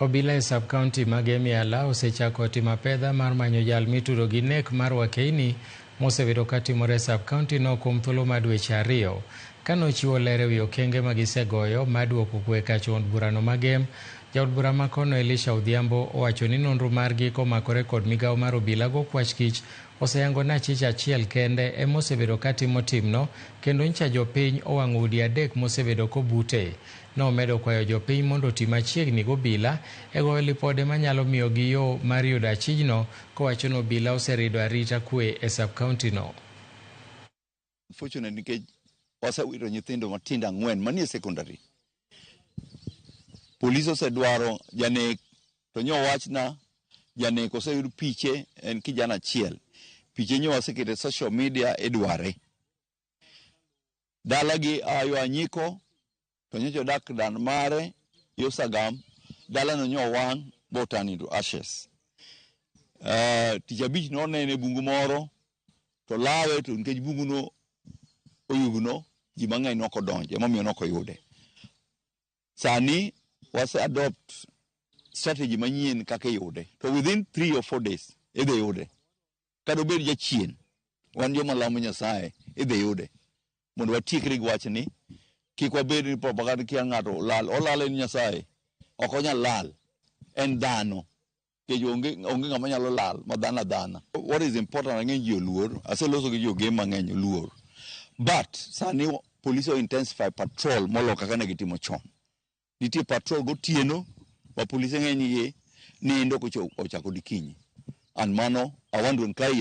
Obila e sub county ma Gem Yala osechako timo apedha mar manyo jal mitudo gi nek mar Wakeini mosebedo katimore e sub county no kuom thuolo mar dweche 2. Kanochiwo ler ewi okenge ma gisegoyo mar duoko kwe kach od burano ma Gem, jaod bura ma kono Elisha Odhiambo owacho ni nonro margi komakore kod migawo mar obila go kwach kich oseyango ni achich achiel kende ema osebedo katimo timno kendo ncha jopiny owang'o udi 3 mosebedo kobute. Nomedo kwayo jopiny mondo oti machiegni gobila e goyo lipode manyalo miyogi yo mar yudo achijno kowacho ni obila oserido arita kwe e sub county no. Unfortunate nikech wasewito nyithindo matindo 4 manie secondary. Polis osedwaro janek to nyo wachna janek oseyud piche en kijana achiel. Piche nyo wasekete social media idware. Dalagi ayo Anyiko to nyocha odak dan mare yo Sagam, dalano nyo wang' bo turn into ashes. Tich abich nonene e bungu moro to lawe to nikech bungu no oyugno ji mang'eny nok odonje emomiyo nok oyude. Sani wase adopt strategy manyien kaka iyude to within 3 or 4 days idhi yude. Kata obed jachien, wan joma lamo Nyasaye idhi yude mondo watiekre gi wachni. Kik wabed ni propaganda kia ng'ato lal, olal en Nyasaye, ok onyal lal, en dhano. Nikech onge ng'ama nyalo lal ma dhano adhana. What is important ang'eny ji oluor, aseloso gi jo-Gem mang'eny oluor. But sani police o intensify patrol moloyo kaka ne gitimo chon. Nitie patrol gotieno ma polise ng'eny gi nindo kochako dikinyi. And mano I want to encourage